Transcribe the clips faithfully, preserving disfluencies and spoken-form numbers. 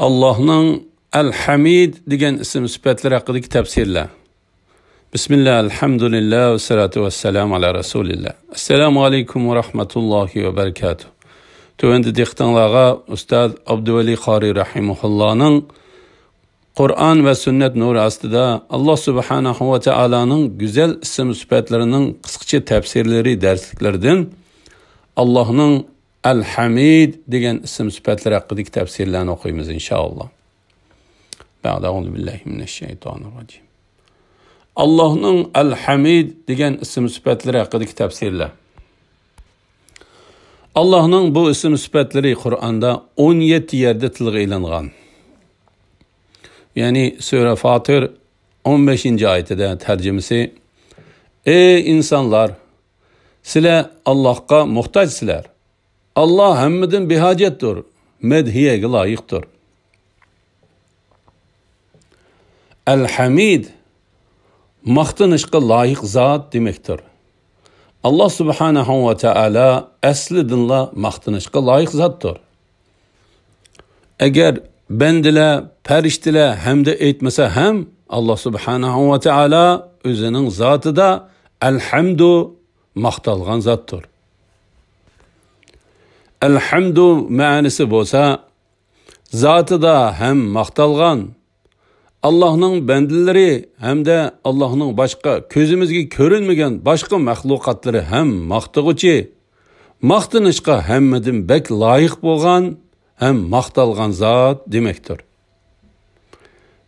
ئاللاھنىڭ ئەل-ھەمىد دېگەن ئىسىم سۈپەتلىرى ھەققىدىكى تەپسىرلەر. بىسمىللا، ئەلھەمدۇلىللا، ۋەسسالاتۇ ۋەسسالامۇ ئالا رەسۇلىللا. ئەسسالامۇ ئەلەيكۇم ۋە رەھمەتۇللاھى ۋە بەرىكاتۇھ. تۆۋەندە دىققىتىڭلارغا ئۇستاز ئابدۇۋەلى قارى رەھىمەھۇللانىڭ قۇرئان ۋە سۈننەت نۇرى ئاستىدا ئاللاھ سۇبھانەھۇ ۋە تائالانىڭ گۈزەل ئىسىم سۈپەتلىرىنىڭ قىسقىچە تەپسىرلىرى دەرسلىكلىرىدىن ئاللاھنىڭ ئەل-ھەمىد دېگەن ئىسىم سۈپەتلىرى ھەققىدىكى تەپسىرلەرنى ئوقۇيمىز، ئىنشائاللاھ. بەئدە، ئەئۇزۇ بىللاھى مىنەششەيتانىرراجىم. ئاللاھنىڭ ئەل-ھەمىد دېگەن ئىسىم سۈپەتلىرى ھەققىدىكى تەپسىرلەر. ئاللاھنىڭ بۇ ئىسىم سۈپەتلىرى قۇرئاندا ئون يەتتە يەردە تىلغا ئېلىنغان. يەنى سۈرە فاتىر ئون بەشىنچى ئايىتىدە، تەرجىمىسى: ئەي ئىنسانلار، سىلەر ئاللاھقا موھتاجسىلەر. ئاللاھ ھەممىدىن بىھاجەتتۇر، مەدھىيەگە لايىقتۇر. ئەل-ھەمىد، ماختىنىشقا لايىق زات دېمەكتۇر. ئاللاھ سۇبھانەھۇ ۋە تائالا ئەسلىدىنلا ماختىنىشقا لايىق زاتتۇر. ئەگەر بەندىلەر، پەرىشتىلەر ھەمدە ئېيتمىسا ھەم، ئاللاھ سۇبھانەھۇ ۋە تائالا ئۆزىنىڭ زاتىدا ئەلھەمدۇ، ماختالغان زاتتۇر. ئەلھەمدۇ مەنىسى بولسا، زاتىدا ھەم ماختالغان، ئاللاھنىڭ بەندىلىرى ھەمدە ئاللاھنىڭ باشقا كۆزىمىزگە كۆرۈنمىگەن باشقا مەخلۇقاتلىرى ھەم ماختىغۇچى، ماختىنىشقا ھەممىدىن بەك لايىق بولغان ھەم ماختالغان زات دېمەكتۇر.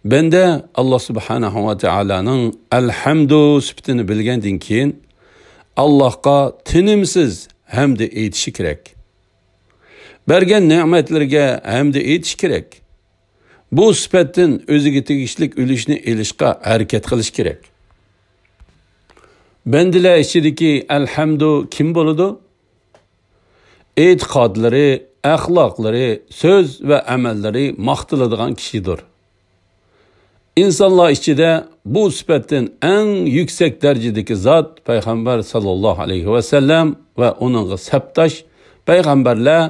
بەندە ئاللاھ سۇبھانەھۇ ۋە تائالانىڭ ئەلھەمدۇ سۈپىتىنى بىلگەندىن كېيىن، ئاللاھقا تىنىمسىز ھەمدە ئېيتىشى كېرەك. بەرگەن نېمەتلىرىگە ھەمدە ئېيتىشى كېرەك. بۇ سۈپەتتىن ئۆزىگە تېگىشلىك ئۈلۈشنى ئېلىشقا ھەرىكەت قىلىش كېرەك. بەندىلەر ئىچىدىكى ئەلھەمدۇ كىم بولىدۇ؟ ئېتىقادلىرى، ئەخلاقلىرى، سۆز ۋە ئەمەللىرى ماختىلىدىغان كىشىدۇر. ئىنسانلار ئىچىدە بۇ سۈپەتتىن ئەڭ يۈكسەك دەرىجىدىكى زات پەيغەمبەر ساللاللاھۇ ئەلەيھى ۋەسەللەم ۋە ئۇنىڭغا سەپداش پەيغەمبەرلەر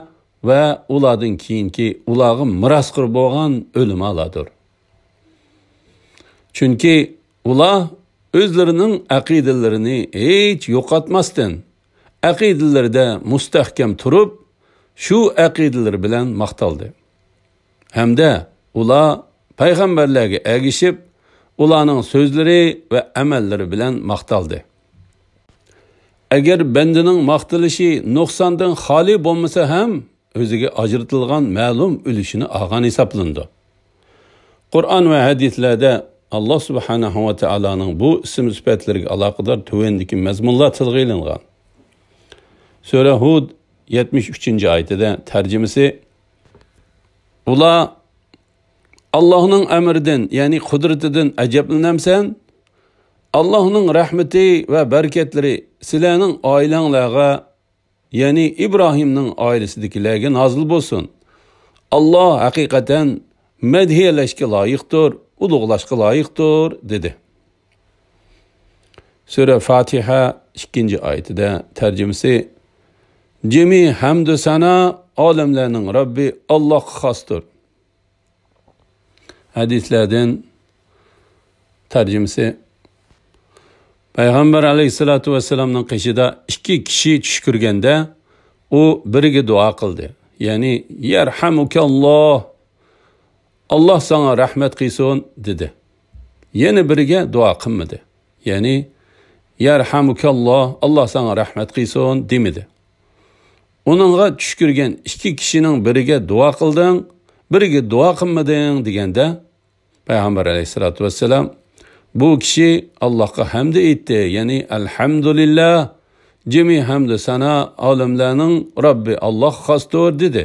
ۋە ئۇلاردىن كېيىنكى ئۇلارغا مىراسخور بولغان ئۆلىمالاردۇر. چۈنكى ئۇلار ئۆزلىرىنىڭ ئەقىدىلىرىنى ھېچ يوقاتماستىن، ئەقىدىلىرىدە مۇستەھكەم تۇرۇپ، شۇ ئەقىدىلىرى بىلەن ماختالدى. ھەمدە ئۇلار پەيغەمبەرلەرگە ئەگىشىپ، ئۇلارنىڭ سۆزلىرى ۋە ئەمەللىرى بىلەن ماختالدى. ئەگەر بەندىنىڭ ماختىلىشى نۇقساندىن خالىي بولمىسا ھەم، ئۆزىگە ئاجرىتىلغان مەلۇم ئۈلۈشىنى ئالغان ھېسابلىنىدۇ. قۇرئان ۋە ھەدىسلەردە ئاللاھ سۇبھانەھۇ ۋە تائالانىڭ بۇ ئىسىم سۈپەتلىرىگە ئالاقىدار تۆۋەندىكى مەزمۇنلار تىلغا ئېلىنغان. سۈرە ھۇد يەتمىش ئۈچىنچى ئايىتىدە، تەرجىمىسى: ئۇلار ئاللاھنىڭ ئەمرىدىن، يەنى قۇدرىتىدىن ئەجەبلىنەمسەن؟ ئاللاھنىڭ رەھمىتى ۋە بەرىكەتلىرى سىلەرنىڭ ئائىلەڭلارغا، يەنى ئىبراھىمنىڭ ئائىلىسىدىكىلەرگە نازىل بولسۇن. ئاللاھ ھەقىقەتەن مەدھىيەلەشكە لايىقتۇر، ئۇلۇغلاشقا لايىقتۇر، دېدى. سۈرە فاتىھە ئىككىنچى ئايىتىدە، تەرجىمىسى: جىمى ھەمدۇ سانا ئالەملەرنىڭ رەببى ئاللاھقا خاستۇر. ھەدىسلەردىن، تەرجىمىسى: پەيغەمبەر ئەلەيھىسسالاتۇ ۋەسسالامنىڭ قېشىدا ئىككى كىشى چۈش كۆرگەندە، ئۇ بىرىگە دۇئا قىلدى. يەنى، يەرھەمۇكەللاھ، ئاللاھ ساڭا رەھمەت قىلسۇن، دېدى. يەنە بىرىگە دۇئا قىلمىدى. يەنى، يەرھەمۇكەللاھ، ئاللاھ ساڭا رەھمەت قىلسۇن، دېمىدى. ئۇنىڭغا چۈش كۆرگەن ئىككى كىشىنىڭ بىرىگە دۇئا قىلدىڭ، بىرىگە دۇئا قىلمىدىڭ، دېگەندە، پەيغەمبەر ئەلەيھىسسالاتۇ ۋەسسالام، بۇ كىشى ئاللاھقا ھەمدە ئېيتتى، يەنى ئەلھەمدۇلىللاھ، جىمى ھەمدۇ سانا ئالەملەرنىڭ رەببى ئاللاھقا خاستۇر، دېدى.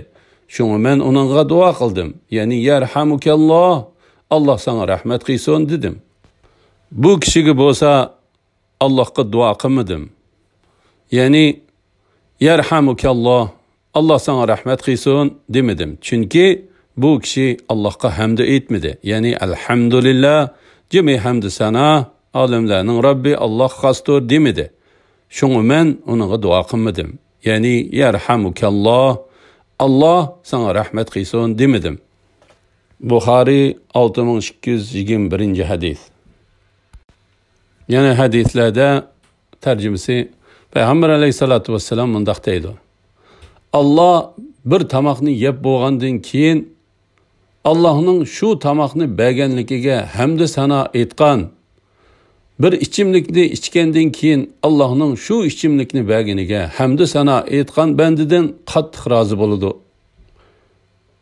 شۇڭا مەن ئۇنىڭغا دۇئا قىلدىم، يەنى يەرھەمۇكەللاھ، ئاللاھ ساڭا رەھمەت قىلسۇن، دېدىم. بۇ كىشىگە بولسا ئاللاھقا دۇئا قىلمىدىم. يەنى، يەرھەمۇكەللاھ، ئاللاھ ساڭا رەھمەت قىلسۇن، دېمىدىم. چۈنكى بۇ كىشى ئاللاھقا ھەمدۇ ئېيتمىدى. يەنى، ئەلھەمدۇلىللاھ، جىمى ھەمدۇ سانا ئالەملەرنىڭ رەببى ئاللاھقا خاستۇر، دېمىدى. شۇڭا مەن ئۇنىڭغا دۇئا قىلمىدىم. يەنى، يەرھەمۇكەللاھ، ئاللاھ ساڭا رەھمەت قىلسۇن، دېمىدىم. بۇخارىي، ئالتە مىڭ ئىككى يۈز يىگىرمە بىرىنچى ھەدىس. يەنە ھەدىسلەردە تەرجىمىسى، پەيغەمبەر ئەلەيھىسسالاتۇ ۋەسسالام مۇنداق دەيدۇ: «ئاللا بىر تاماقنى يەپ بولغاندىن كېيىن، ئاللاھنىڭ شۇ تاماقنى بەرگەنلىكىگە ھەمدۇ سانا ئېيتقان، بىر ئىچىملىكنى ئىچكەندىن كېيىن، ئاللاھنىڭ شۇ ئىچىملىكنى بەرگىنىگە ھەمدۇ سانا ئېيتقان بەندىدىن قاتتىق رازى بولىدۇ.»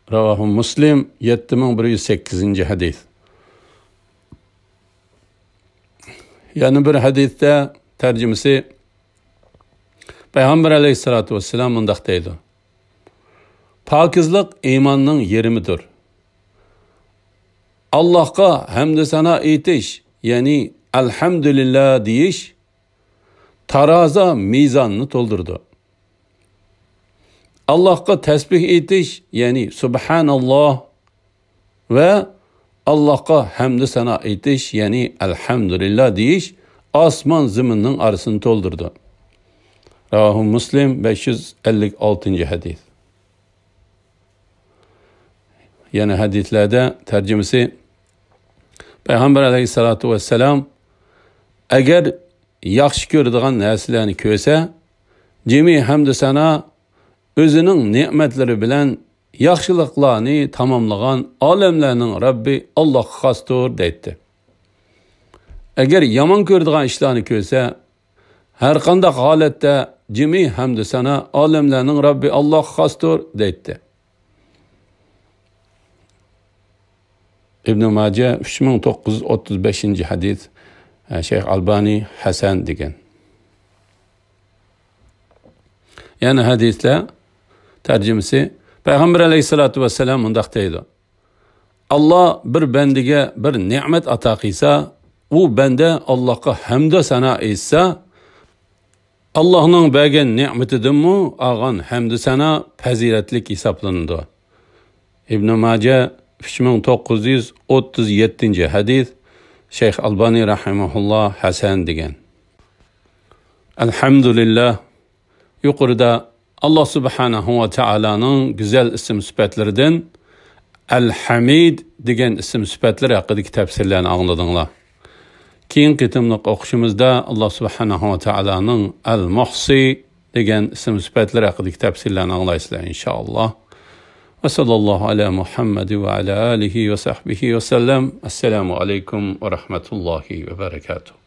راۋاھۇ مۇسلىم، يەتتە مىڭ بىر يۈز سەككىزىنچى ھەدىس. يەنە بىر ھەدىستە تەرجىمىسى، پەيغەمبەر ئەلەيھىسسالاتۇ ۋەسسالام مۇنداق دەيدۇ: «پاكىزلىق ئىماننىڭ يېرىمىدۇر.» ئاللاھقا ھەمدۇ سانا ئېيتىش، يەنى ئەلھەمدۇلىللا دېيىش تارازا مىزاننى تولدۇرىدۇ. ئاللاھقا تەسبىھ ئېيتىش، يەنى سۇبھاناللاھ ۋە ئاللاھقا ھەمدۇ سانا ئېيتىش، يەنى ئەلھەمدۇلىللا دېيىش ئاسمان زېمىننىڭ ئارىسىنى تولدۇرىدۇ. راۋاھۇ مۇسلىم، بەش يۈز ئەللىك ئالتىنچى ھەدىس. يەنە ھەدىسلەردە تەرجىمىسى، پەيغەمبەر ئەلەيھىسسالاتۇ ۋەسسالام، ئەگەر ياخشى كۆرىدىغان نەرسىلەرنى كۆرسە، جىمى ھەمدۇ سانا ئۆزىنىڭ نېمەتلىرى بىلەن ياخشىلىقلارنى تاماملىغان ئالەملەرنىڭ رەببى ئاللاھقا خاستۇر دەيتتى. ئەگەر يامان كۆرىدىغان ئىشلارنى كۆرسە، ھەرقانداق ھالەتتە جىمى ھەمدۇ سانا ئالەملەرنىڭ رەببى ئاللاھقا خاستۇر دەيتتى. ئىبنى ماجە، ئۈچ مىڭ توققۇز يۈز ئوتتۇز بەشىنچى ھەدىس، شەيخ ئالبانى ھەسەن دېگەن. يەنە ھەدىسلەر تەرجىمىسى، پەيغەمبەر ئەلەيھىسسالاتۇ ۋەسسالام مۇنداق دەيدۇ: «ئاللا بىر بەندىگە بىر نېمەت ئاتا قىلسا، ئۇ بەندە ئاللاھقا ھەمدۇ سانا ئېيتسا، ئاللاھنىڭ بەرگەن نېمىتىدىنمۇ ئالغان ھەمدۇ سانا پەزىلەتلىك ھېسابلىنىدۇ.» ئىبنى ماجە، ئۈچ مىڭ توققۇز يۈز ئوتتۇز يەتتىنچى ھەدىس، شەيخ ئالبانى رەھىمەھۇللا ھەسەن دېگەن. ئەلھەمدۇلىللا، يۇقىرىدا ئاللا سۇبھانەھۇ ۋە تائالانىڭ گۈزەل ئىسىم سۈپەتلىرىدىن ئەلھەمىد دېگەن ئىسىم سۈپەتلىرى ھەققىدىكى تەپسىرلەرنى ئاڭلىدىڭلار. كېيىنكى قېتىملىق ئوقۇشىمىزدا ئاللا سۇبھانەھۇ ۋە تائالانىڭ ئەل مۇھسى دېگەن ئىسىم سۈپەتلىرى ھەققىدىكى تەپسىرلەرنى ئاڭلايسىلەر، ئىنشائاللا. ۋە ساللاللاھۇ ئەلا مۇھەممەد ۋە ئەلا ئالىھى ۋە سەھبىھى ۋە سەللەم. ئەسسالامۇ ئەلەيكۇم ۋە رەھمەتۇللاھى ۋە بەرەكاتۇھ.